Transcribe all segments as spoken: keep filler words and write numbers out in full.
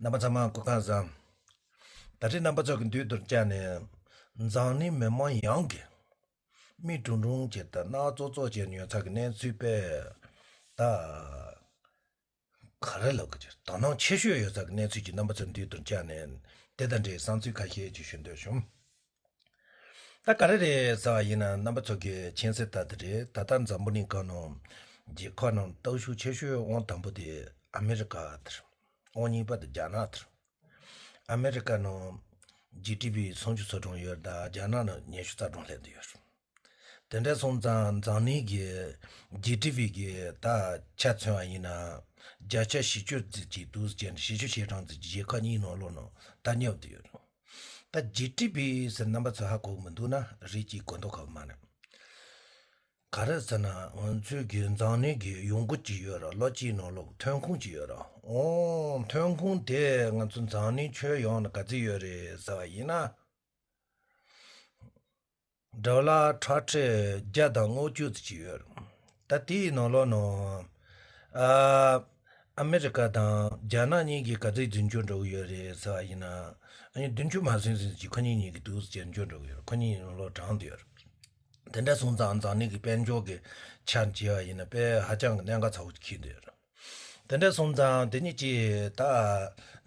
རྣམ་པ་ཚང་མ་སྐུ་ཁམས་བཟང་། ད་རེས་རྣམ་པ་ཚོ་གི་མདུན་དུ་བཅར་ནས་འཛམ་གླིང་མི་མང་ཡོངས་ཀྱི་མི་གྲུང་གྲུང་བྱས་ཏེ་སྣ་ཚོགས་ཚོགས་བྱས་ཡོད་ཚད་ཀྱི་གནས་ཚུལ་དཔེ་ད་ག་རེ་ལབ་དགོས་ཀྱི། དོ་སྣང་ཆེ་ཤོས་ཡོད་ས་གི་གནས་ཚུལ་གྱི་རྣམ་པ་ཚོའི་མདུན་དུ་བཅར་ནས་དེ་དང་འབྲེལ་བསམ་ཚུལ་ཁ་ཤས་ཅིག་ཞུ་འདོད་བྱུང་། ད་ག་རེ་རེད་ཟེར་བ་ཡིན་ན་རྣམ་པ་ཚོ་གི་མཁྱེན་གསལ་ལྟར་དེ་རེད། ད་ལྟ་འཛམ་བུ་གླིང་སྒང་ནང་རྒྱལ་ཁབ་ནང་སྟོབས་ཤུགས་ཆེ་ཤོས་དབང་དང་པོ་དེ་ཨ་མེ་རི་ཀ་དེ་རེད། དབང་གཉིས་པ་དེ་རྒྱ་ནག་དེ་རེད། ཨ་མེ་རི་ཀ་ནང་ཇི་ཌི་པི་སུམ་ཅུ་སོ་གྲངས་ཡོད་རེད། ད་རྒྱ་ནག་ནང་ཉི་ཤུ་རྩ་གྲངས་སླེབས་བསྡད་ཡོད་རེད། དེ་འདྲ་སོང་ཙང་འཛམ་གླིང་གི་ཇི་ཌི་པི་གི་ད་ཆ་མཚོན་པ་ཡིན་ན་བརྒྱ་ཆ་བཞི་བཅུ་ཙམ་ཅིག་འདུག་ཟེར་ནས། བཞི་བཅུ་ཞེ་གྲངས་ཙམ་ཅིག་རྒྱལ་ཁབ་གཉིས་ནང་ལོགས་ནང་ད་ཉོབ་བསྡད་ཡོད་རེད། ད་ཇི་ཌི་པི་ཟེར་རྣམ་པ་ཚོ་ཧ་གོ་གི་མི་འདུག་ན་རེད། ཅིག་གོ་མདོག་ཁ་པོ་མ་རེད། ག་རེ་ཟེར་ན་ང་ཚོའི་གི་འཛམ་གླིང་གི་ཡོང་སྒོ་ཅིག་ཡོད་རེད། ལོ་གཅིག་ནང་ལོགས་ཐོན་ཁུངས་ཅིག་ཡོད་རེད། ཨོ་ཐོན་ཁུངས་དེ་ང་ཚོ་འཛམ་གླིང་ཁྱོན་ཡོངས་ནས་ག་ཚོད་ཡོད་རེད་ཟེར་བ་ཡིན་ན། ཌོ་ལར་ཁྲི་ཕྲག་བརྒྱ་དང་ལྔ་བཅུ་ཙམ་ཅིག་ཡོད་རེད། ད་དེའི་ནང་ལོགས་ནང་ཨ་ཨ་མེ་རི་ཀ་དང་རྒྱ་ནག་གཉིས་ཀྱིས་ག་ཚོད་འཛིན་སྐྱོང་འགྲོ་གི་ཡོད་རེད་ཟེར་བ་ཡིན་ན། ཨ་ནི་བདུན་ཅུ་མ་ཟིན་ཟིན་ཅིག་ཁོ་གཉིས་གཉིས་ཀྱིས་འདུག་ཟེར་འཇོན་འགྲོ་གི་ཡོད་རེད། ཁོ་གཉིས་ནང་ལོགས་གྲངས་བསྡད་ཡོད་རེད། དེ་འདྲ་སོང་ཙང་འཛམ་གླིང་གི་དཔལ་འབྱོར་གྱི་ཆ་བྱས་པ་ཡིན་ན་དཔེ་ཧ་ཅང་གི་གནད་འགག་ཚ་བོ་ཅིག་འཁེལ་བསྡད་ཡོད་རེད། དེ་འདྲ་སོང་ཙང་དེ་གཉིས་ཀྱིས་ད་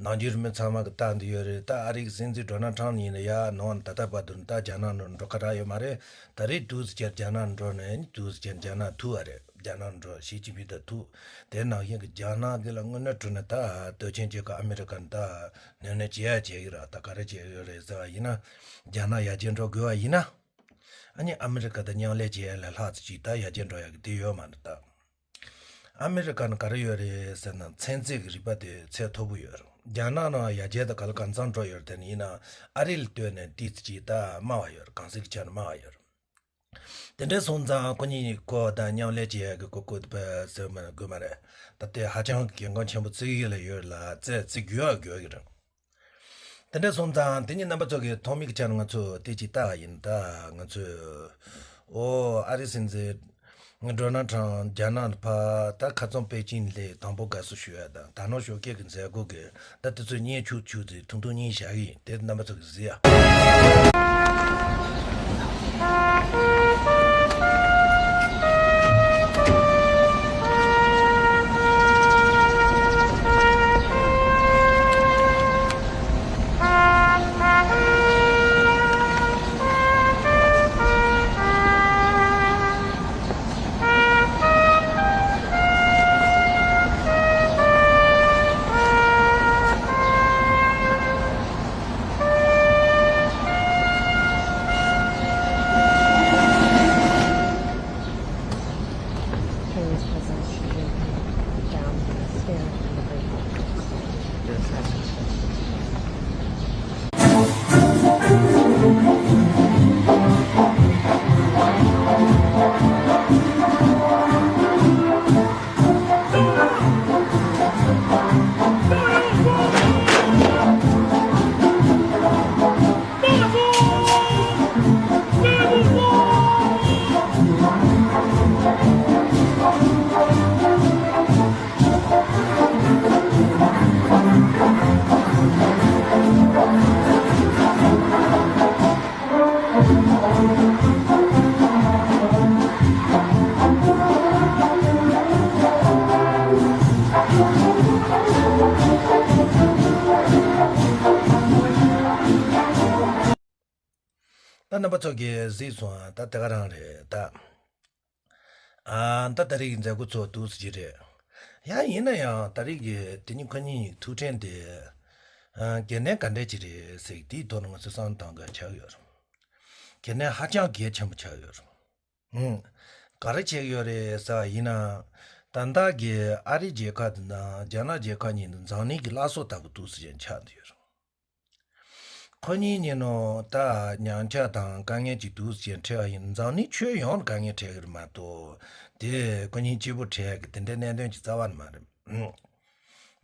ནང་ཆོས་རིས་མེད་ཚང་མ་གིས་ལྟ་བསྡད་ཡོད་རེད། ད་ཨ་རིའི་སྲིད་འཛིན་ཌོ་ནལ་ཊམ་ཡིན་ན་ཡ་ནང་ད་ལྟ་བར་དུ་ད་རྒྱ་ནག་ནང་འགྲོ་ཁ་གྲག་ཡོད་མ་རེད། ད་རེས་འདུག་ཟེར་རྒྱ་ནག་འགྲོ་ནས་འདུག་ཟེར་རྒྱ་ནག་ཐུག་པ་རེད། རྒྱ་ནག་འགྲོ་ཞི་ཅིན་ཕིང་དང་ཐུག་དེ་ནང་བཞིན་གྱི་རྒྱ་ནག་འདི་ལ་དངོས་གནས་དྲང་གནས་ད་སྟོབས་ཆེན་གཅིག་གི་ཨ་མེ་རི་ཀ་ནས་ད་གནོན་གནོན་བྱེད་ཡ་བྱེད་ཀྱི་རེད། ད་ག་རེ་བྱེད་ཀྱི་ཡོད་རེད་ཟེར་བ་ཡིན་ན། རྒྱ་ནག་ཡར་རྒྱས་འགྲོ་དགོས་པ་ཡིན་ན། ཨ་ནི་ཨ་མེ་རི་ཀ་དང་མཉམ་ལས་བྱེད་ཡ་ལས་ལྷག་ཙམ་ཅིག་ད་ཡར་རྒྱས་འགྲོ་ཡ་གི་དེ་ཡོད་མ་རེད་ད། ཨ་མེ་རི་ཀ་ནང་ག་རེ་ཡོད་རེད་ཟེར་ན་ཚན་རྩལ་གྱི་རིག་པ་དེ་ཚད་མཐོ་པོ་ཡོད་རེད། རྒྱ་ནག་ནང་ཡར་རྒྱས་དང་ག་ལ་གང་འཚམ་འགྲོ་ཡོད་རེད། དེ་ནི་ཡིན་ན་ཨ་རི་ལ་ལྟོས་ནས་ཏོག་ཙམ་ཅིག་ད་དམའ་བ་ཡོད་རེད། གང་ཟག་གི་ཆ་ནས་དམའ་བ་ཡོད་རེད། དེ་འདྲ་སོང་ཙང་ཁོ་གཉིས་ཁོ་དང་མཉམ་ལས་བྱེད་ཡ་གི་གོ་སྐབས་དཔེ་ཟེར་མ་དགོས་མ་རེད། ད་ལྟའི་ཧ་ཅང་གི་གལ་འགངས་ཆེན་པོ་བརྩི་གི་ལ་ཡོད་ལ་བརྩི་བརྩི་དགོས་ཡ་དགོས་ཀྱི་རེད། དེ་འདྲ་སོང་ཙང་དེ་ཉིད་རྣམ་པ་ཚོ་གི་ཐོག་མའི་གི་ཆ་ནས་ང་ཚོ་དེ་ཅིག་ལྟ་བ་ཡིན། ད་ང་ཚོས་ཨོ་ཨ་རིའི་སྲིད་འཛིན་ཌོ་ནལ་ཊམ་རྒྱ་ནག་ཕར་ད་ཁ་རྩང་པེ་ཅིན་ལ་དང་པོ་དགའ་བསུ་ཞུ་ཡ་དང་ད་ནང་ཞོགས་ཀས་ཀྱི་མཛད་སྒོ་གི་ད་དེ་ཚོ་བརྙན་ཆུང་ཆུང་ཙམ་ཐུང་ཐུང་གཉིས་བཞག་གི་ཡིན། དེ་རྣམ་པ་ཚོ་གིས་གཟིགས་ཡ། Chinese president Xi Jinping down the stairs in the Great Wall. ད་རྣམ་པ་ཚོ་གིས་གཟིགས་སོང་ཨ། ད་དེ་ག་རང་རེད་ད། ཨ་ད་ད་རེས་ཀྱི་མཛད་སྒོ་ཚོ་འདུག་སེ་ཅིག་རེད། ཡང་ཡིན་ན་ཡང་ད་རེས་ཀྱི་དེ་ཉིད་ཁོ་གཉིས་ཐུག་འཕྲད་དེ་ཨ་གལ་གནད་ག་འདྲ་ཅིག་རེད་ཟེར་དེའི་ཐོག་ནས་ང་ཚོས་བསམ་བློ་གཏོང་དགོས་ཆགས་ཡོད་རེད། གལ་གནད་ཧ་ཅང་གལ་ཆེན་པོ་ཆགས་ཡོད་རེད། ཨང་། ག་རེ་བྱེད་ཀྱི་ཡོད་རེད་ཟེར་བ་ཡིན་ན། ད་ལྟ་གི་ཨ་རི་རྒྱལ་ཁབ་དེ་དང་རྒྱ་ནག་རྒྱལ་ཁབ་གཉིས་དེ་འཛམ་གླིང་གི་བླ་སྲོག་ལྟ་བུ་འདུག་སེ་ཅིག་ཆགས་བསྡད་ཡོད་རེད། ཁོ་གཉིས་གཉིས་ནང་ད་ཉམས་ཆག་དང་དཀའ་ངལ་ཅིག་འདུག་སེ་ཅིག་འཕྲད་པ་ཡིན། འཛམ་གླིང་ཁྱོན་ཡོངས་ལ་དཀའ་ངལ་འཕྲད་ཀྱི་རེད་མ་གཏོགས། དེ་ཁོ་གཉིས་གཅིག་པུ་འཕྲད་ཀྱི་དེ་འདྲའི་གནད་དོན་ཅིག་རྩ་བ་ནས་མ་རེད། ཨང་།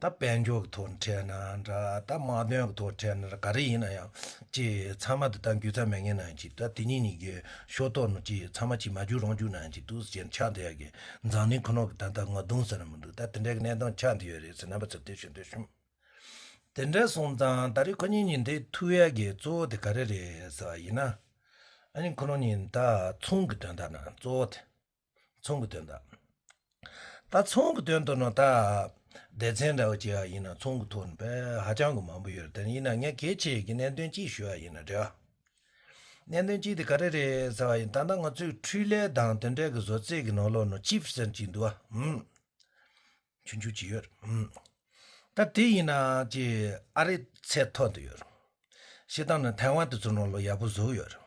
ད་དཔལ་འབྱོར་གྱི་ཐོག་འཕྲད་ན་འདྲ། ད་དམག་དོན་གྱི་ཐོག་འཕྲད་ན་འདྲ། ག་རེ་ཡིན་ན་ཡང་ཅིག་ཚང་མ་དེ་ད་རྒྱུ་ཆ་མེད་མཁན་ནང་ཅིག་ད་དེ་གཉིས་གཉིས་ཀྱི་ཕྱོགས་གཏོགས་ནང་ཅིག་ཚང་མ་ཅིག་མ་འཇུ་རང་འཇུ་ནང་ཅིག་འདུག་སེ་ཆགས་བསྡད་ཡ་གི་འཛམ་གླིང་ཁོ་ན་གི་ད་ལྟ་ངོ་གདོང་ཟེར་ན་མི་འདུག་ད་དེ་འདྲའི་གི་གནད་དོན་ཆགས་བསྡད་ཡོད་རེད་ཟེར་རྣམ་པ་ཚོར་དེ་ཞུ་འདོད་བྱུང་། དེ་འདྲ་སོང་ཙང་ད་རེས་ཁོ་གཉིས་གཉིས་འདི་ཐུག་ཡ་གི་གཙོ་བོ་དེ་ག་རེ་རེད་ཟེར་བ་ཡིན་ན། ཨ་ནི་ཁོ་རང་གཉིས་ད་ཚོང་གི་དོན་དག་ན་གཙོ་བོ་དེ། ཚོང་གི་དོན་དག་ད་ཚོང་གི་དོན་དུ་ནི་ད་སྡེ་ཚན་འདྲ་བོ་བྱས་པ་ཡིན་ན་ཚོང་གི་ཐོག་ནས་དཔེ་ཧ་ཅང་གི་མང་པོ་ཡོད་རེད། དེ་ཡིན་ན་ངས་གལ་ཆེ་གི་གནད་དོན་གཅིག་ཞུ་བ་ཡིན་ན་འདྲ། གནད་དོན་གཅིག་དེ་ག་རེ་རེད་ཟེར་བ་ཡིན། ད་ལྟ་ང་ཚོའི་འཕྲུལ་ལས་དང་དེ་འདྲ་གི་བཟོ་རྩལ་གི་ནང་ལོགས་ནང་ཅིབ་ཟེར་གྱི་འདུག་ཨ། ཨུམ། ཆུང་ཆུང་ཅིག་ཡོད་རེད། ཨུམ། ད་དེ་ཡིན་ན་ཅིག་ཨ་རི་ཚད་མཐོ་དུ་ཡོད་རེད། སྤྱིར་བཏང་ནི་ཐའེ་ཝན་དེ་ཚོ་ནང་ལོགས་ཡག་པོ་བཟོ་ཡོད་རེད།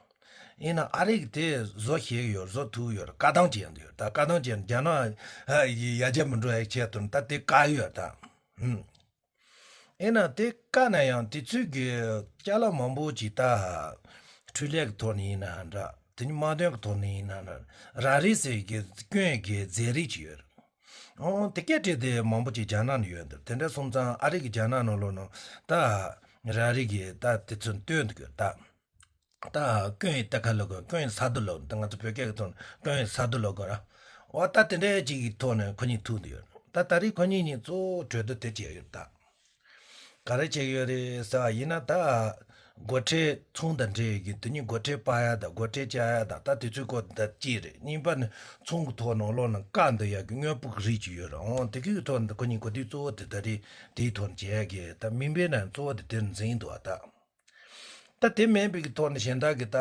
ཡིན་ན་ཨ་རི་གི་དེ་བཟོ་ཤེས་ཀྱི་ཡོད་རེད། བཟོ་ཐུབ་ཡོད་རེད། བཀག་སྡོམ་བྱེད་ཡང་དུ་ཡོད་རེད། ད་བཀག་སྡོམ་བྱས་ན་རྒྱ་ནག་ཡར་རྒྱས་མི་འགྲོ་ཡ་ཆེད་དུ་ད་དེ་བཀག་ཡོད་ད། ཨུམ། ཡིན་ན་དེ་བཀག་ན་ཡང་དེ་ཚོའི་གི་ཅ་ལག་མང་པོ་ཅིག་ད་འཕྲུལ་ལས་ཀྱི་ཐོག་ནས་ཡིན་ན་འདྲ། དེ་ནི་དམག་དོན་གྱི་ཐོག་ནས་ཡིན་ན་འདྲ། ར་རི་ཟེར་གི་སྐྱོན་གི་རྫས་རིགས་ཅིག་ཡོད་རེད། ཨོ་དེ་སྐད་བྲིས་དེ་མང་པོ་ཅིག་རྒྱ་ནག་ནས་ཡོད་འདུག་དེ་འདྲ་སོང་ཙང་ཨ་རི་གི་རྒྱ་ནག་ནང་ལོགས་ནང་ད་ར་རི་གི་ད་དེ་ཚོ་སྟོན་འདུག་གི་ད། ད་ཀོན་ཡི་ཏ་ཁ་ལོ་གོ་ཀོན་ཡི་ས་རྡོ་ལོ་ད་ང་ཚོ་བོད་སྐད་ཀྱི་ཐོག་ནས་ཀོན་ཡི་ས་རྡོ་ལོ་གོ་ར། འོ་ད་དེ་འདྲའི་ཅིག་གི་ཐོག་ནས་ཁོ་གཉིས་ཐུག་འདུག་ཡོད། ད་ད་རེས་ཁོ་གཉིས་གཉིས་གཙོ་བོ་གྲོས་བསྡུར་དེ་བྱས་ཡོད་ད། ག་རེ་བྱེད་ཀྱི་ཡོད་རེད་ཟེར་བ་ཡིན་ན། ད་སྒོ་ཁྲལ་ཚོང་དང་འབྲེལ་ཡོད་ཀྱི་དེ་གཉིས་སྒོ་ཁྲལ་སྤར་ཡ་དང་སྒོ་ཁྲལ་བཅག་ཡ་དང་ད་དེ་ཚོའི་སྐོར་དེ་གཅིག་རེད། གཉིས་པ་ནི་ཚོང་གི་ཐོག་ནང་ལོགས་ནང་བཀག་འདི་ཡ་གི་དངོས་པོ་གི་རིགས་ཅིག་ཡོད་རེད། འོང་དེ་གི་ཐོག་ནས་ཁོ་གཉིས་གོ་བསྡུར་གཙོ་བོ་དེ་ད་རེད། དེའི་ཐོག་ནས་བྱེད་ཡ་གི་ད་མིང་པའི་ནང་གཙོ་བོ་དེ་དེར་འཛིན་འདུག་བ་ད། ད་དེ་མིན་པའི་གི་ཐོག་ནས་གཞན་དག་གི་ད་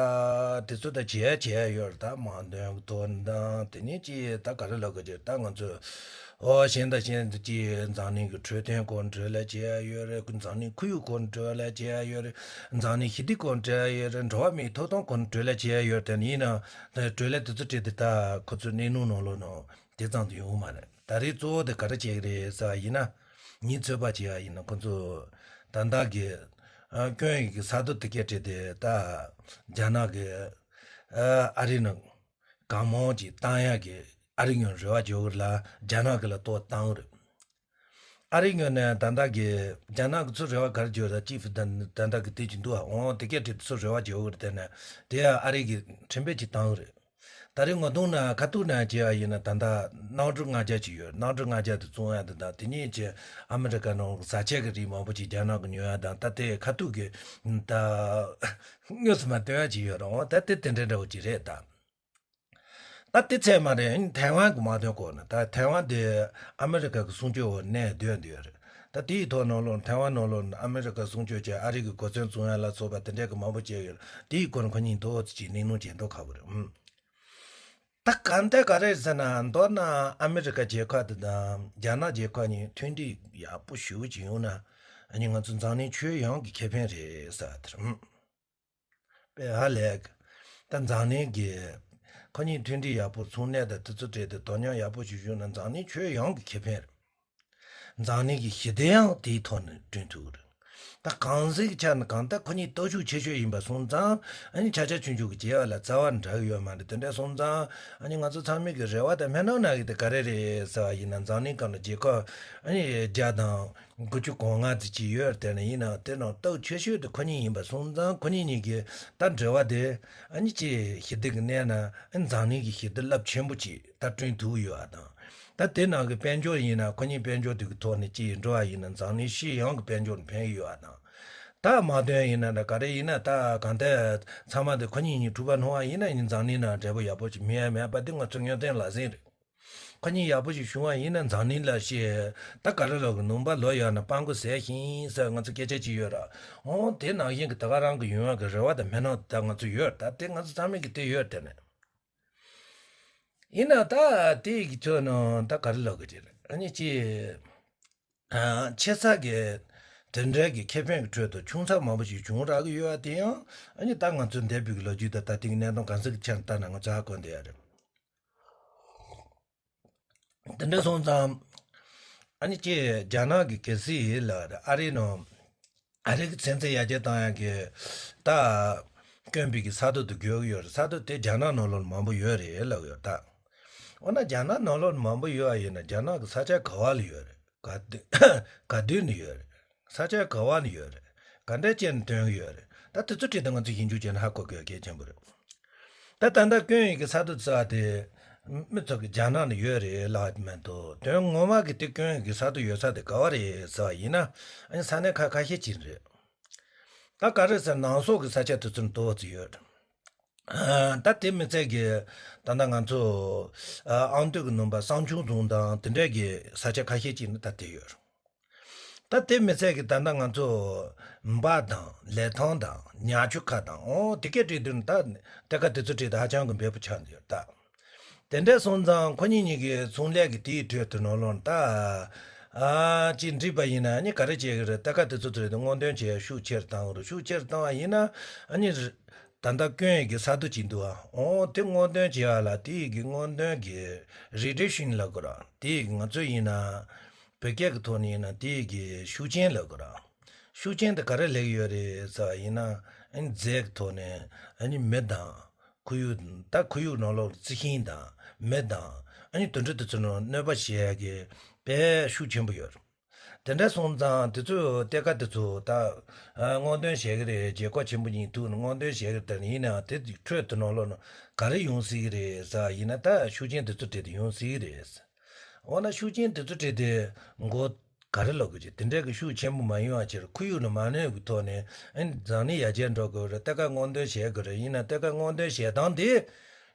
དེ་ཚོ་ད་བྱེད་ཡ་བྱེད་ཡ་ཡོད་རེད། ད་དམག་དོན་གི་ཐོག་ནས་དང་དེ་ནས་ཅི་ད་ག་རེ་ལབ་དགོས་ཀྱི་ད་ང་ཚོ། ཨོ་གཞན་དང་གཞན་དུ་ཅི་འཛམ་གླིང་གི་འཕྲོད་བསྟེན་སྐོར་གྲོས་ལ་བྱེད་ཡ་ཡོད་རེད། འཛམ་གླིང་ཁོར་ཡུག་སྐོར་གྲོས་ལ་བྱེད་ཡ་ཡོད་རེད། འཛམ་གླིང་ཞི་བདེ་སྐོར་གྲོས་ཡ་ཡོད་རེད། འགྲོ་བ་མིའི་ཐོབ་ཐང་སྐོར་གྲོས་ལ་བྱེད་ཡ་ཡོད་རེད། དེ་ཡིན་ན་གྲོས་ལ་དེ་ཚོ་བྲིས་ཏེ་ད་ཁོ་ཚོའི་གནས་ལུགས་ནང་ལོགས་ནང་དེ་ཙམ་དུ་ཡོང་གི་མ་རེད། ད་རེས་གཙོ་བོ་དེ་ག་རེ་བྱེད་ཀྱི་རེད་ཟེར་བ་ཡིན་ན། ངས་ཚོད་དཔག་བྱས་པ་ཡིན་ན་ཁོ་ཚོ་ད་ལྟ་གི་ཨ་སྐྱོན་ཡོད་ཀྱི་ས་རྡོ་དེ་སྐད་བྲིས་ཏེ་ད་རྒྱ་ནག་གི་ཨ་ཨ་རི་ནང་གང་མང་ཅིག་བཏང་ཡག་གི་ཨ་རི་ངོས་རེ་བ་བྱེད་ཀྱི་རེད་ལ་རྒྱ་ནག་གི་ལ་ལྟོ་བཏང་གི་རེད། ཨ་རི་ངོས་ནས་ད་ལྟ་གི་རྒྱ་ནག་གི་ཚོ་རེ་བ་ག་རེ་བྱེད་ཀྱི་རེད། ཅིབ་ད་ད་ལྟ་གི་དེ་ཅིག་འདུག་ཨ། འོང་དེ་སྐད་བྲིས་ཏེ་ཚོ་རེ་བ་བྱེད་ཀྱི་རེད། དེ་ནས་དེ་ཡང་ཨ་རི་གི་ཁྲིམས་དཔེ་ཅིག་བཏང་གི་རེད། ད་རེས་ངོ་གདོང་ན་ཁ་ཐུག་ན་བྱས་པ་ཡིན་ན་ད་ལྟ་གནམ་གྲུ་ལྔ་བརྒྱ་ཅིག་ཡོད། གནམ་གྲུ་ལྔ་བརྒྱ་དེ་བཙོང་ཡ་དེ་དང་དེ་གཉིས་ཀྱི་ཨ་མི་རི་ཀ་ནང་བཟའ་ཆས་ཀྱི་རིགས་མང་པོ་ཅིག་རྒྱ་ནག་གི་ཉོ་ཡ་དང་ད་དེ་ཁ་ཐུག་གི་ད་དངོས་སུ་མ་སྟོན་ཡ་ཅིག་ཡོད་རུང་ད་དེ་དེ་འདྲ་འདྲ་བོ་ཅིག་རེད་ད། ད་དེ་ཚད་མ་རེད། ཐའེ་ཝན་གྱི་དམག་དོན་སྐོར་ན་ད་ཐའེ་ཝན་དེ་ཨ་མི་རི་ཀ་གི་སྲུང་སྐྱོབ་འོག་གནས་སྡོད་འདོད་རེད། ད་དེའི་ཐོག་ནང་ལོགས་ཐའེ་ཝན་ནང་ལོགས་ཨ་མི་རི་ཀ་སྲུང་སྐྱོབ་བྱས་ཨ་རི་གི་གོ་མཚོན་བཙོང་ཡ་ལ་སོགས་པ་དེ་འདྲ་གི་མང་པོ་བྱས་ཡོད། དེའི་སྐོར་ཁོ་གཉིས་ཏོག་ཙམ་ཅིག་གླེང་སློང་བྱེད་མདོག་ཁ་པོ་རེད། ཨུམ། ད་གང་ལྟར་ག་རེ་ཟེར་ན་མདོར་ན་ཨ་མི་རི་ཀ་རྒྱལ་ཁབ་དེ་དང་རྒྱ་ནག་རྒྱལ་ཁབ་གཉིས་མཐུན་སྒྲིལ་ཡག་པོ་ཞེ་པོ་ཅིག་ཡོང་ན་ཨ་ནི་ང་ཚོ་འཛམ་གླིང་ཁྱོན་ཡོངས་ཀྱི་ཁེ་ཕན་རེད་ཟེར་བ་དེ་རེད། ཨུམ། པའི་ཧ་ལས། ད་འཛམ་གླིང་གི་ཁོ་གཉིས་མཐུན་སྒྲིལ་ཡག་པོ་ཚོང་གནས་དང་དེ་ཚོ་སྤྲད་དེ་དོ་མཉམ་ཡག་པོ་ཞིག་བྱུང་ན་འཛམ་གླིང་ཁྱོན་ཡོངས་ཀྱི་ཁེ་ཕན་རེད། འཛམ་གླིང་གི་ཞི་བདེ་ཡང་དེའི་ཐོག་ནས་བསྐྲུན་ཐུབ་ཀྱི་རེད། ད་གང་ཟག་གི་ཆ་ནས་གང་ལྟར་ཁོ་གཉིས་སྟོབས་ཤུགས་ཆེ་ཤོས་ཡིན་པ་སོང་ཙང་ཨ་ནི་ཆ་ཆ་ཆུང་ཆུང་གི་བྱེད་ཡ་ལ་རྩ་བ་ནས་འདྲ་གི་ཡོད་མ་རེད། དེ་འདྲ་སོང་ཙང་ཨ་ནི་ང་ཚོ་ཚང་མས་ཀྱི་རེ་བ་དང་སྨོན་ལམ་གནང་གི་དེ་ག་རེ་རེད་ཟེར་བ་ཡིན་ན་འཛམ་གླིང་སྒང་ལ་རྒྱལ་ཁབ་ཨ་ནི་བརྒྱ་དང་དགུ་བཅུ་གོ་ལྔ་ཙམ་ཅིག་ཡོད་རེད། དེ་ནི་ཡིན་ནའང་དེ་ནང་སྟོབས་ཆེ་ཤོས་དེ་ཁོ་གཉིས་ཡིན་པ་སོང་ཙང་ཁོ་གཉིས་གཉིས་ཀྱི་ད་འབྲེལ་བ་དེ་ཨ་ནི་ཅིག་ཞི་བདེ་གི་གནས་ན་ཨ་ནི་འཛམ་གླིང་གི་ཞི་བདེ་རླབས་ཆེན་པོ་ཅིག་ད་བསྐྲུན་ཐུབ་ཡོད་ཨ་དང་། ད་དེ་ནང་གི་དཔལ་འབྱོར་ཡིན་ན་ཁོ་གཉིས་དཔལ་འབྱོར་དེ་གི་ཐོག་ནས་ཅིག་འགྲོ་བ་ཡིན་ན་འཛམ་གླིང་སྤྱི་ཡོངས་ཀྱི་དཔལ་འབྱོར་ནི་ཕན་གི་ཡོད་ཨ་དང་། ད་དམག་དོན་ཡིན་ན་འདྲ་ག་རེ་ཡིན་ན་ད་གང་ལྟར་ཚང་མ་དེ་ཁོ་གཉིས་གཉིས་གྲུབ་པ་སྣང་བ་ཡིན་ན་ཡིན་འཛམ་གླིང་ནང་འབྲས་བུ་ཡག་པོ་ཅིག་མེད་ཡ་མེད་པ་དེ་ང་ཚོ་སྨྱོ་རྟེན་ལག་ཟིན་རེད། ཁོ་གཉིས་ཡག་པོ་ཞིག་བྱུང་བ་ཡིན་ན་འཛམ་གླིང་ལ་ཞེས་ད་ག་རེ་ལབ་གི་ནོམ་པ་ལོ་ཡོད་ན་སྤྲང་པོ་ཟས་ཤིང་ཟེར་ང་ཚོ་སྐད་ཆ་ཅིག་ཡོད་ར། འོང་དེ་ནང་བཞིན་གྱི་ད་ག་རང་གི་ཡོང་ཡག་གི་རེ་བ་དང་སྨོན་ལམ་ད་ང་ཚོ་ཡོད་ད་དེ་ང་ཚོ་ཚང་མས་ཀྱི་དེ་ཡོད་དེ་ནས། ཡིན་ན་ད་དེ་ཡི་གི་ཚོད་ནང་ད་ག་རེ་ལབ་གི་དེ་རེད་ཨ་ནི་ཅི། ཆེ་ས་གི་དེ་འདྲའི་གི་ཁེ་ཕན་གྱི་ཁྲོད་དུ་ཆུང་ས་མང་པོ་ཞིག་བྱུང་རག་གི་ཡོད་པ་དེ་ཡང་ཨ་ནི་ད་ང་ཚོའི་འདས་པའི་གི་ལོ་རྒྱུས་དང་ད་ལྟའི་གི་གནད་དོན་གང་ཟག་གི་ཆ་ནས་ལྟ་ན་ང་ཚོ་ཧ་གོ་བསྡད་ཡ་རེད། དེ་འདྲ་སོང་ཙང་ཨ་ནི་ཅི་རྒྱ་ནག་གི་གལ་སྲིད་ལ་ཨ་རིའི་ནང་ཨ་རི་གི་ཚན་རྩལ་ཡར་རྒྱས་བཏང་ཡག་གི་ད་དཀོན་པའི་གི་ས་རྡོ་དེ་དགོས་ཀྱི་ཡོད་རེད། ས་རྡོ་དེ་རྒྱ་ནག་ནང་ལོགས་མང་པོ་ཡོད་རེད་ལབ་ཡོད་ད། འོ་ན་རྒྱ་ནག་ནང་ལོགས་མང་པོ་ཡོད་པ་ཡིན་ན་རྒྱ་ནག་གི་ས་ཆ་ག་བ་ལ་ཡོད་རེད། ག་དུས་ག་དུས་ནས་ཡོད་རེད། ས་ཆ་ག་བ་ནས་ཡོད་རེད། ག་འདྲ་བྱས་ནས་ཐོན་གྱི་ཡོད་རེད། ད་དེ་ཚོ་བྲིས་ཏེ་ང་ཚོས་ཞིབ་འཇུག་བྱས་ན་ཧ་གོ་དགོས་གལ་ཆེན་པོ་རེད། ད་ད་ལྟ་དཀོན་ཡོད་ཀྱི་ས་རྡོ་ཟེར་བ་དེ་ མི་ཚོ་གི་རྒྱ་ནག་ནས་ཡོད་རེད་ལབ་མི་འདུག་དོན་ངོ་མ་གི་དེ་སྐྱོན་གི་ས་དུ་ཡོད་ས་དེ་ག་བ་རེད་ཟེར་བ་ཡིན་ན། ཨ་ནི་ས་གནས་ཁ་ཁ་ཤས་ཅིག་རེད། ད་ག་རེ་ཟེར་ནང་སོག་གི་ས་ཆ་དེ་ཚོ་ནི་དོ་བ་ཚོ་ཡོད། ཨ་ད་དེ་མི་ཚད་གི་ད་ལྟ་ང་ཚོ་ཨ་ཨང་སྟོད་ཀྱི་ནང་པ་བསང་ཆུ་རྫོང་དང་དེ་འདྲས་གི་ས་ཆ་ཁ་ཤས་ཅིག་ནི་ད་དེ་ཡོད། ད་དེ་མི་ཚད་གི་ད་ལྟ་ང་ཚོ་འབའ་དང་ལི་ཐང་དང་ཉ་ཆུ་ཁ་དང་འོ་དེ་གའི་གྲས་དེ་ནི་ད་གཏེར་ཁ་དེ་ཚོ་གྲས་དེ་ཧ་ཅང་གི་འབེལ་པོ་ཆགས་འདུག་ད། དེ་འདྲ་སོང་ཙང་ཁོ་གཉིས་གཉིས་ཀྱི་ཚོང་ལས་ཀྱི་དེའི་ཁྲོད་དུ་ནང་ལོགས་ད། ཨ་ཅིག་འགྲིག་པ་ཡིན་ན་ནི་ག་རེ་བྱེད་ཀྱི་རེད། གཏེར་ཁ་དེ་ཚོ་དེ་རེད་དེ་སྔོག་འདོན་བྱེད་ཤུགས་ཆེར་བཏང་གི་རེད། ཤུགས་ཆེར་བཏང་བ་ཡིན་ན་ཨ་ནི་ར་ད་ལྟ་སྐྱོན་ཡི་གི་ས་རྡོ་ཅིག་འདུག་ཨ། འོ་དེ་སྔོག་འདོན་བྱེད་ཡ་ལ་དེ་ཡི་གི་སྔོག་འདོན་གྱི་རི་ཌེ་ཤིན་ལབ་དགོས་ར། དེ་ཡི་གི་ང་ཚོ་ཡིན་ན་བོད་སྐད་ཀྱི་ཐོག་ནས་ཡིན་ན་དེ་ཡི་གི་ཤུགས་རྐྱེན་ལབ་དགོས་ར། ཤུགས་རྐྱེན་དེ་ག་རེ་སླེབས་ཡོད་རེད་ཟེར་བ་ཡིན་ན་ཨ་ནི་རྫས་ཀྱི་ཐོག་ནས་ཨ་ནི་མི་དང་། ཁོར་ཡུག་ད་ཁོར་ཡུག་ནང་ལོགས་རྩི་ཤིང་དང་མི་དང་ཨ་ནི་དུད་འགྲོ་དེ་ཚོ་ནང་གནོད་པ་བྱེད་ཡ་གི་དཔེ་ཤུགས་ཆེན་པོ་ཡོད་རེད། དེ་འདྲ་སོང་ཙང་དེ་ཚོའི་གཏེར་ཁ་དེ་ཚོ་ད་ཨ་སྔོག་འདོན་བྱེད་ཀྱི་རེད། རྒྱལ་ཁབ་ཆེན་པོ་གཉིས་ཐུག་ནས་སྔོག་འདོན་བྱེད་ཀྱི་རེད། དེ་ཡིན་ནའང་དེ་ཁྲོད་དུ་ནང་ལོགས་ནང་ག་རེ་ཡོང་སྲིད་ཀྱི་རེད་ཟེར་བ་ཡིན་ན་ད་ཤུགས་རྐྱེན་དེ་ཚོ་འཕྲད་དེ་ཡོང་སྲིད་ཀྱི་རེད། འོ་ན་ཤུགས་རྐྱེན་དེ་ཚོ་འཕྲད་དེ་མགོ་ག་རེ་ལབ་དགོས་ཀྱི། དེ་འདྲ་གི་ཤུགས་ཆེན་པོ་མ་ཡོང་བ་ཕྱིར་ཁོར་ཡུག་ལ་མ་གནོད་ཀྱི་ཐོག་ནས་ཨ་ནི་འཛམ་གླིང་ཡར་རྒྱས་འགྲོ་དགོས་རེད། གཏེར་ཁ་སྔོག་འདོན་བྱེད་དགོས་རེད། ཡིན་ན་གཏེར་ཁ་སྔོག་འདོན་བྱེད་སྟངས་དེ་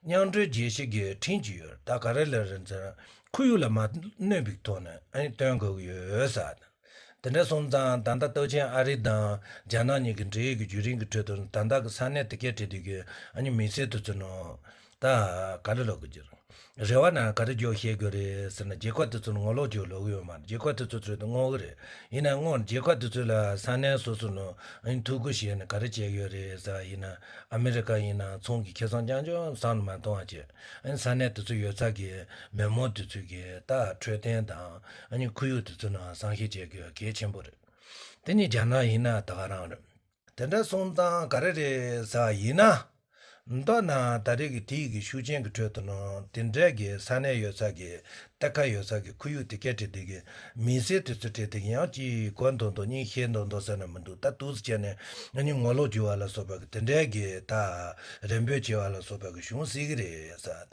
མཉམ་འབྲེལ་རྒྱལ་སྤྱི་གི་ཁྲིམས་ཅིག་ཡོད་རེད། ད་ག་རེ་ལབ་རེད་ཟེར་ན་ཁོར་ཡུག་ལ་མ་གནོད་པའི་ཐོག་ནས་ཨ་ནི་སྟོན་དགོས་ཀྱི་ཡོད་ཟེར། དེ་འདྲ་སོང་ཙང་ད་ལྟ་སྟོབས་ཆེན་ཨ་རི་དང་རྒྱ་ནག་གཉིས་ཀྱི་འབྲེལ་ཡོད་ཀྱི་བརྒྱུད་རིམ་གྱི་ཁྲོད་དུ་ད་ལྟ་གི་ས་གནས་དེ་གའི་འབྲེལ་མཐུད་ཀྱི་ཨ་ནི་མི་སེར་དེ་ཚོ་ནང་ད་ག་རེ་ལབ་དགོས་ཀྱི་རེད། རེ་བ་ན་ག་རེ་འཇོག་ཤེས་དགོས་རེད་ཟེར་ན་རྒྱལ་ཁབ་དེ་ཚོ་ནང་ངོ་ལོག་འཇོག་ལོག་གི་ཡོད་མ་རེད། རྒྱལ་ཁབ་དེ་ཚོ་ཚོས་དེ་བསྔོག་གི་རེད། ཡིན་ན་བསྔོག་རྒྱལ་ཁབ་དེ་ཚོ་ལ་ས་གནས་སོ་སོ་ནང་ཨ་ནི་ཐུགས་ཁུར་བཞེས་ནས་ག་རེ་བྱས་ཡོད་རེད་ཟེར་བ་ཡིན་ན་ཨ་མི་རི་ཀ་ཡིན་ན་ཚོང་གི་ཁེ་བཟང་རྐྱང་རྐྱང་བསམ་བློ་མ་གཏོང་བ་བྱས། ཨ་ནི་ས་གནས་དེ་ཚོ་ཡོད་ས་གི་མི་མང་དེ་ཚོ་གི་ད་འཕྲོད་བསྟེན་དང་ཨ་ནི་ཁོར་ཡུག་དེ་ཚོ་ནང་བསམ་ཤེས་བྱེད་དགོས་གལ་ཆེན་པོ་རེད། དེ་ནི་རྒྱ་ནག་ཡིན་ན་ད་ག་རང་རེད། དེ་འདྲ་སོང་ཙང་ག་རེ་རེད་ཟེར་བ་ཡིན་ན། མདོར་ན་ད་རེས་ཀྱི་དེའི་གི་ཤུགས་རྐྱེན་གྱི་ཁྲོད་དུ་ནང་དེ་འདྲའི་གི་ས་གནས་ཡོད་ས་གི་གཏེར་ཁ་ཡོད་ས་གི་ཁོར་ཡུག་དེ་གའི་འཕྲོད་བསྟེན་གི་མི་སེར་དེ་ཚོ་འཕྲོད་བསྟེན་གི་ཡང་ཅིག་གོ་མདོག་མདོག་སྙིང་ཤེས་མདོག་མདོག་ཟེར་ན་མི་འདུག་ད་འདུག་སེ་བྱས་ནས་ང་གཉིས་ངོ་ལོག་འགྱུར་བ་ལ་སོགས་པ་གི་དེ་འདྲའི་གི་ད་རེ་འབོད་བྱེད་པ་ལ་སོགས་པ་གི་བྱུང་སྲིད་གི་རེད་ཟེར།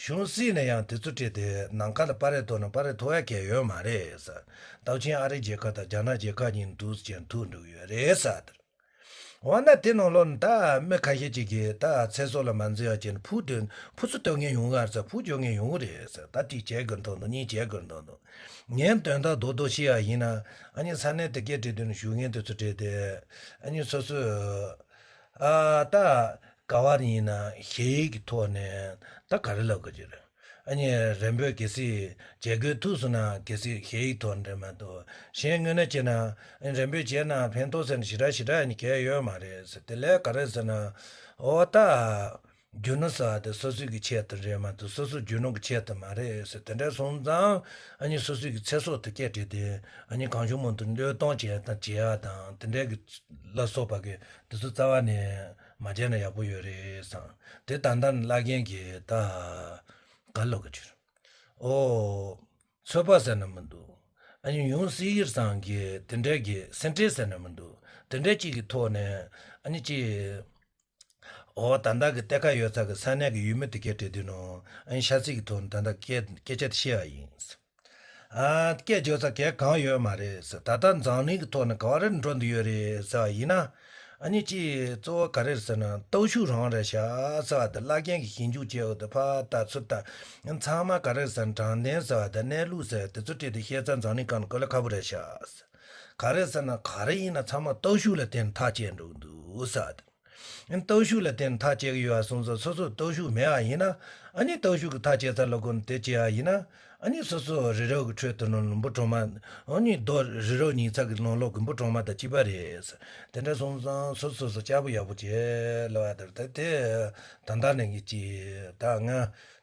བྱུང་སྲིད་ན་ཡང་དེ་ཚོ་འཕྲོད་བསྟེན་ནམ་མཁའ་ལ་སྤར་རེ་གཏོང་ན་སྤར་རེ་ཐོབ་ཡ་གལ་ཡོད་མ་རེད་ཟེར། སྟོབས་ཆེན་ཨ་རིའི་རྒྱལ་ཁབ་དང་རྒྱ་ནག་རྒྱལ་ཁབ་གཉིས་འདུག་སེ་བྱས་ནས་ཐུག་འགྲོ་གི་ཡོད་རེད་ཟེར། འོ་ན་དེ་ནང་ལོགས་ནས་ད་མི་ཁ་ཤས་ཅིག་གིས་ད་ཚེ་སྲོག་ལ་མ་འཛེམ་ཡ་བྱས་ནས་ཕུ་དོན་ཕུ་ཚུར་གཏོང་མཁན་ཡོང་གི་རེད་ཟེར། ཕུ་འཇོག་མཁན་ཡོང་གི་རེད་ཟེར། ད་དེ་བྱེད་དགོས་མདོག་མདོག་གཉིས་བྱེད་དགོས་མདོག་མདོག་ངས་དོན་དག་རྡོག་རྡོག་བཤད་ཡ་ཡིན་ན་ཨ་ནི་ས་གནས་དེ་གའི་འཕྲོད་བསྟེན་ནས་བཞུགས་མཁན་དེ་ཚོ་འཕྲོད་བསྟེན་ཨ་ནི་སོ་སོས་ཨ་ད་ག་བ་ཡིན་ན་ཞེ་ཡིག་གི་ཐོག་ནས་ད་ག་རེ་ལབ་དགོས་ཀྱི་རེད། ཨ་ནི་རེ་འབོད་གལ་སྲིད་བྱེད་དགོས་ཐུག་སོང་ན་གལ་སྲིད་ཞེ་ཡིག་ཐོག་འདྲ་མ་གཏོགས་གཞན་དངོས་གནས་བྱས་ན་ཨ་ནི་རེ་འབོད་བྱས་ན་ཕན་ཐོགས་ཟེར་ནས་ཞེ་དྲག་ཞེ་དྲག་ཨ་ནི་གལ་ཡོད་མ་རེད་ཟེར། དེ་ལས་ག་རེ་ཟེར་ན་འོ་ད་རྒྱུ་ནོར་ཟེར་བ་དེ་སོ་སོའི་གི་ཆེད་དུ་རེད་མ་གཏོགས་སོ་སོའི་རྒྱུ་ནོར་གི་ཆེད་དུ་མ་རེད་ཟེར། དེ་འདྲ་སོང་ཙང་ཨ་ནི་སོ་སོའི་གི་ཚེ་སྲོག་དེ་སྐད་བྲིས་ཏེ་ཨ་ནི་གང་བྱུང་མང་དུ་བློས་གཏོང་བྱས་དང་བྱེད་ཡ་དང་དེ་འདྲའི་གི་ལ་སོགས་པ་གི་དེ་ཚོ་རྩ་བ་ནས་མ་བྱས་ན་ཡག་པོ་ཡོད་རེད་བསམ། དེ་ད་ལྟ་ནི་བླ་རྒན་གྱིས་ད་ག་ལབ་གི་ཕྱིར། ཨོ། ཚོད་དཔག་ཟེར་ན་མི་འདུག་ཨ་ནི་ཡོང་སྲིད་ཡིར་སང་གི་དེ་འདྲའི་གི་སེམས་ཁྲལ་ཟེར་ན་མི་འདུག་དེ་འདྲའི་གཅིག་གི་ཐོག་ནས་ཨ་ནི་ཅི། ཨོ་ད་ལྟ་གི་གཏེར་ཁ་ཡོད་ས་གི་ས་གནས་གི་ཡུལ་མི་དེ་གའི་འཕྲོད་བསྟེན་ནང་ཨ་ནི་ཤ་ཚིག་གི་ཐོག་ནས་ད་ལྟ་སྐད་སྐད་ཆ་དེ་བཤད་པ་ཡིན། ཨ་སྐད་བརྗོད་ས་གལ་གང་ཡོད་མ་རེད་ཟེར། ད་ལྟ་འཛམ་གླིང་གི་ཐོག་ནས་ག་བ་རེ་འགྲོ་འདི་ཡོད་རེད་ཟེར་བ་ཡིན་ན། ཨ་ནི་ཅི་གཙོ་བོ་ག་རེ་རེད་ཟེར་ན་སྟོབས་ཤུགས་རང་རེད་ཤག་ཟེར་བ་དེ་བླ་རྒན་གྱི་ཞིབ་འཇུག་བྱས་འོ་དེ་ཕ་ད་ཚུར་ད་ཚང་མ་ག་རེ་རེད་ཟེར་ན་དྲང་བདེན་ཟེར་བ་དེ་གནས་ལུགས་ཟེར་དེ་ཚོ་བྲིས་ཏེ་བཤད་ཚ་འཛམ་གླིང་སྒང་ནས་གོ་ལ་ཁ་པོ་རེད་ཤག་ཟེར། ག་རེ་ཟེར་ན་ག་རེ་ཡིན་ན་ཚང་མ་སྟོབས་ཤུགས་ལ་བརྟེན་ཐག་བཅད་འགྲོ་གི་འདུག་ཟེར་བ་དེ། སྟོབས་ཤུགས་ལ་བརྟེན་ཐག་བཅད་ཀྱི་ཡོད་པ་སོང་ཙང་སོ་སོར་སྟོབས་ཤུགས་མེད་པ་ཡིན་ན་ཨ་ནི་སྟོབས་ཤུགས་ཀྱི་ཐག་བཅད་ས་ལ་ཁོ་ནི་དེ་བྱེད་པ་ཡིན་ན་ཨ་ནི་སོ་སོ་རི་རབ་ཀྱི་ཁྲོད་དུ་ནི་ལུང་པ་གྲོག་མ་ཨ་ནི་རྡོ་རི་རབ་ཉིས་ཚག་གི་ནང་ལོགས་ཀྱི་འབུ་གྲོག་མ་དང་གཅིག་པ་རེད། དེ་འདྲ་སོང་ཙང་སོ་སོ་སོ་སྐྱ་པོ་ཡག་པོ་བྱེད་ལབ་པ་དེར་ད་དེ་ད་ལྟ་ནས་ངས་ཅི་ད་ང་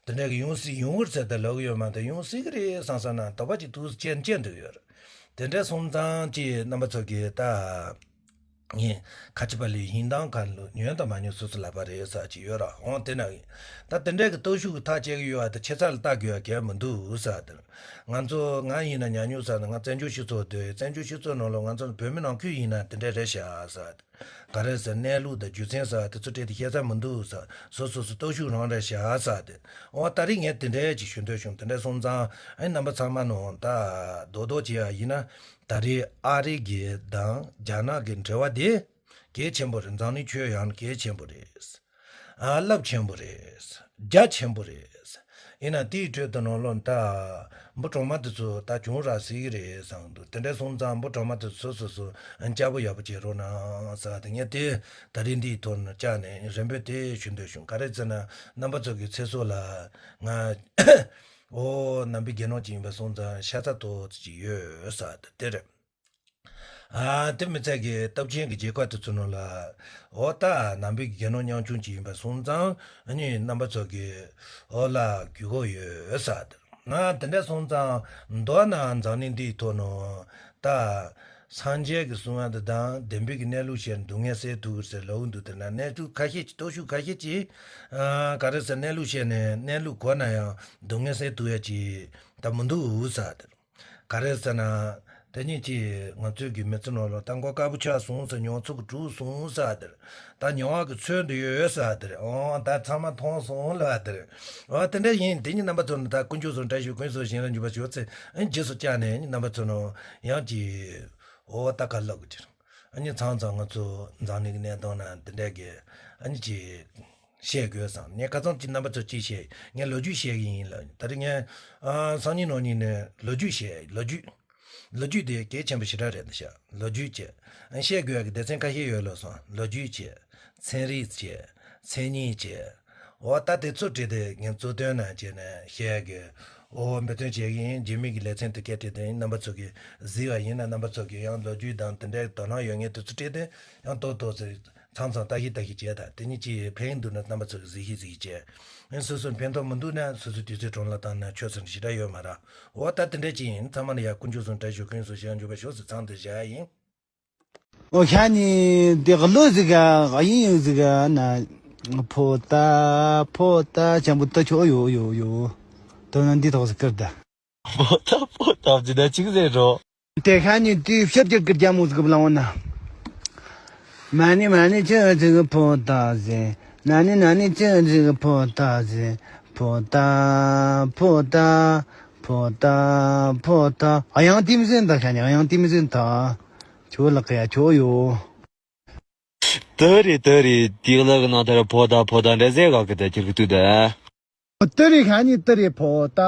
དེ་འདྲ་གི་ཡོང་སྲིད་ཡོང་གི་རེད་ཟེར་ད་ལབ་གི་ཡོད་མ་ད་ཡོང་སྲིད་གི་རེད་བསམ་བསམ་ན་དོགས་པ་ཅིག་འདུག་སེ་བྱས་བྱས་འདུག་ཡོད་རེད། དེ་འདྲ་སོང་ཙང་ཅི་རྣམ་པ་ཚོ་གིས་ད། ངས་ཁ་ཆེ་པ་ལས་ཡིན་དང་ག་ལོ་ཉོན་དང་མ་ཉོན་སོ་སོ་ལབ་པ་རེད་ཟེར་གྱི་ཡོད་ར། འོང་དེ་ན་ཡིན། ད་དེ་འདྲའི་གི་སྟོབས་ཤུགས་ཀྱི་ཐག་བཅད་གི་ཡོད་བ་དེ་ཁྱད་མཚར་ལ་ལྟ་དགོས་ཡ་གལ་མི་འདུག་ཟེར་དེར། ང་ཚོ་ང་ཡིན་ན་ཉག་ཉོག་ཟེར་ན་ང་བཙན་བྱོལ་སྤྱི་ཚོགས་དེ་བཙན་བྱོལ་སྤྱི་ཚོགས་ནང་ལ་ང་ཚོ་བོད་མི་ནང་ཁུལ་ཡིན་ན་དེ་འདྲ་རེད་ཤག་ཟེར། ག་རེ་ཟེར་གནས་ལུགས་དང་རྒྱུ་མཚན་ཟེར་དེ་ཚོ་སྤྲད་དེ་བཤད་ས་མི་འདུག་ཟེར། སོ་སོ་སོ་སྟོབས་ཤུགས་རང་རེད་ཤག་ཟེར་དེ། འོ་ད་རེས་ངས་དེ་འདྲའི་ཅིག་ཞུ་འདོད་བྱུང་། དེ་འདྲ་སོང་ཙང་ཨ་ནི་རྣམ་པ་ཚང་མ་ནང་ད་རྡོག་རྡོག་བྱེད་ཡ་ཡིན་ན། ད་རེས་ཨ་རི་གི་དང་རྒྱ་ནག་གི་འབྲེལ་བ་དེ་གལ་ཆེན་པོ་རེད། འཛམ་གླིང་ཁྱོན་ཡོངས་ནས་གལ་ཆེན་པོ་རེད། ཨ་རླབས་ཆེན་པོ་རེད། རྒྱ་ཆེན་པོ་རེད། ཡིན་ན་དེའི་ཁྲོད་དུ་ནང་ལོགས་ད་འབུ་གྲོག་མ་དེ་ཚོ་ད་བྱུང་ར་སྲིད་ཀྱི་རེད་བསམ་འདུག་དེ་འདྲ་སོང་ཙང་འབུ་གྲོག་མ་དེ་ཚོ་སོ་སོ་སོ་སྐྱ་བོ་ཡག་པོ་བྱེད་རོགས་གནང་ཟེར་བ་དེ་ངས་དེ་ད་རེས་འདིའི་ཐོག་ནས་བཅར་ནས་རེ་འབོད་དེ་ཞུ་འདོད་བྱུང་། ག་རེ་ཟེར་ན་རྣམ་པ་ཚོ་གི་ཚེ་སྲོག་ལ་ང་འོ་ནང་པའི་དགེ་སློང་ཅིག་ཡིན་པ་སོང་ཙང་ཤ་ཚ་ཏོག་ཙམ་ཅིག་ཡོད་ཟེར་བ་དེ་རེད། ཨ་དེ་མི་ཚད་ཀྱི་སྟོབས་ཆེན་གྱི་རྒྱལ་ཁབ་དེ་ཚོ་ནང་ལ་འོ་ད་ནང་པའི་དགེ་སློང་ཉམ་ཆུང་ཅིག་ཡིན་པ་སོང་ཙང་ཨ་ནི་རྣམ་པ་ཚོ་གི་འོ་ལ་གུས་གོ་ཡོད་ས་དེར་ན། དེ་འདྲ་སོང་ཙང་མདོར་ན་འཛམ་གླིང་འདིའི་ཐོག་ནང་ད་སངས་རྒྱས་ཀྱི་གསུང་བ་འདི་དང་བདེན་པའི་གི་གནས་ལུགས་བཤད་ནས་སྡུག་བསྔལ་སེལ་ཐུབ་ཟེར་ལབ་འདུག་དེ་ན་གནས་ཚུལ་ཁ་ཤས་ཀྱི་སྟོབས་ཤུགས་ཁ་ཤས་ཀྱིས་ཨ་ག་རེ་ཟེར་གནས་ལུགས་བཤད་ནས་གནས་ལུགས་གོ་ན་ཡང་སྡུག་བསྔལ་སེལ་ཐུབ་ཡ་ཅིག་ད་མི་འདུག་ས་དེར། ག་རེ་ཟེར་ན། དེ་ཉིད་ཀྱིས་ང་ཚོའི་གི་མི་ཚེ་ནང་ལ་ད་མགོ་དཀར་པོ་ཆགས་སོང་ཟེར། མྱོང་ཚོར་གྱི་གྲུབ་སོང་ཟེར་དེར། ད་མྱོང་བ་གི་ཚོད་འདི་ཡོད་ཟེར་དེར། འོ་ད་ཚང་མ་མཐོང་སོང་ལ་དེར། འོ་དེ་འདྲ་ཡིན། དེ་ཉིད་རྣམ་པ་ཚོ་ནི་ད་དཀོན་མཆོག་གསུམ་དྲན་ཤོག་ཀུན་སོགས་གཞན་ལ་འཇུག་པ་ཞོག་ཚེ་ཨ་རྗེས་སུ་བཅར་ནས་རྣམ་པ་ཚོ་ནང་ཡང་ཅིག་འོ་ད་ག་ལབ་གི་ཅིར། ཨ་ནི་ཚང་ཚང་ང་ཚོ་འཛམ་གླིང་གི་གནས་སྟངས་ན་དེ་འདྲ་གི་ཨ་ནི་ཅིག་བཤད་དགོས་བསམ། ངས་ཁ་སང་ཅིག་རྣམ་པ་ཚོར་ཅིག་བཤད། ངས་ལོ་རྒྱུས་བཤད་གི་ཡིན་ལ། ད་རེས་ངས་ཨ་སང་ཉིན་གནངས་ཉིན་ནས་ལོ་རྒྱུས་བཤད། ལོ་རྒྱུས། ལོ་རྒྱུས་དེ་གལ་ཆེན་པོ་ཞེ་དྲག་རེད་འདུག་ཤག་ལོ་རྒྱུས་བྱས། ཨ་བཤད་དགོས་ཡག་གི་སྡེ་ཚན་ཁ་ཤས་ཡོད་ལབ་སོང་། ལོ་རྒྱུས་བྱས། ཚན་རིག་བྱས། མཚན་ཉིད་བྱས། འོ་ད་དེ་ཚོ་བྲིས་ཏེ་ངས་གཙོ་དོན་ནང་བྱས་ནས་བཤད་གི། འོ་འབད་བརྩོན་བྱེད་གི་ཡིན། རྗེས་མའི་གི་ལེ་ཚན་དུ་སྐད་བྲིས་ཏེ་རྣམ་པ་ཚོ་གིས་གཟིགས་པ་ཡིན་ན་རྣམ་པ་ཚོ་གིས་ཡང་ལོ་རྒྱུས་དང་དེ་འདྲའི་དོ་སྣང་ཡོད་མཁན་དེ་ཚོ་བྲིས་ཏེ་ཡང་ཏོག་ཏོག་ཙམ། མཚམས་མཚམས་ལྟ་ཞིབ་ལྟ་ཞིབ་བྱས་དང་། དེ་ཉིད་ཀྱིས་ཕན་འདུག་ན་རྣམ་པ་ཚོ་གིས་གཟིགས་ཞིབ་གཟིགས་བྱས། ཨེ་སོ་སོར་ཕན་ཐོགས་མི་འདུག་ན་སོ་སོའི་དུས་ཚོད་གྲོན་ལ་བཏང་ན་ཆོག་ཟེར་ཞེ་དྲག་ཡོད་མ་རེད། འོ་ད་དེ་འདྲ་ཅིག་ཡིན། ཚང་མ་ལ་ཡ་དཀོན་མཆོག་གསུམ་དྲན་ཤོག་ཀུན་སོགས་ཞེས་འཇུག་པ་ཞོག་ཟེར་མཚམས་འདིར་བཞག་ཡིན། འོ་ཤ་ནི་དེ་ག་ལོ་ཟིག་ག་ག་ཡིན་ཡོད་ཟིག་ག་ན། ཕོ་ཏ་ཕོ་ཏ་ཅམ་པོ་ཏ་ཆོ་ཡོ་ཡོ་ཡོ། དོ་ན་འདི་ཐོག་ཟིག་ཀིར་ད། ཕོ་ཏ་ཕོ་ཏ་ཟེར་ན་ཅིག་ཟེར་རོ། དེ་ཤ་ནི་དུས་ཕྱིར་གྱུར་གྱི་རྒྱ་མོ་ཟིག་གི་བླང་བ་ན། མ་ནི་མ་ནི་ཅི་ཟིག་ཕོ་ཏ་ཟེར། ན་ནི་ན་ནི་ཅི་ཟིག་ཕོ་ཏ་ཟེར། ཕོ་ཏ་ཕོ་ཏ་ཕོ་ཏ་ཕོ་ཏ། ཨ་ཡང་ཏིམ་ཟིན་ད་ཤ་ནི་ཨ་ཡང་ཏིམ་ཟིན་ད། ཁྱོད་ལགས་ཡ་ཁྱོད་ཡོ། དེ་རེད་དེ་རེད། དེ་ལགས་ནང་དེར་ཕོ་ཏ་ཕོ་ཏ་འདྲ་ཟེར་ག་གི་ད་ཁྱེར་གི་ཏུ་ད། དེ་རེད་ཤ་ནི་དེ་རེད་ཕོ་ཏ།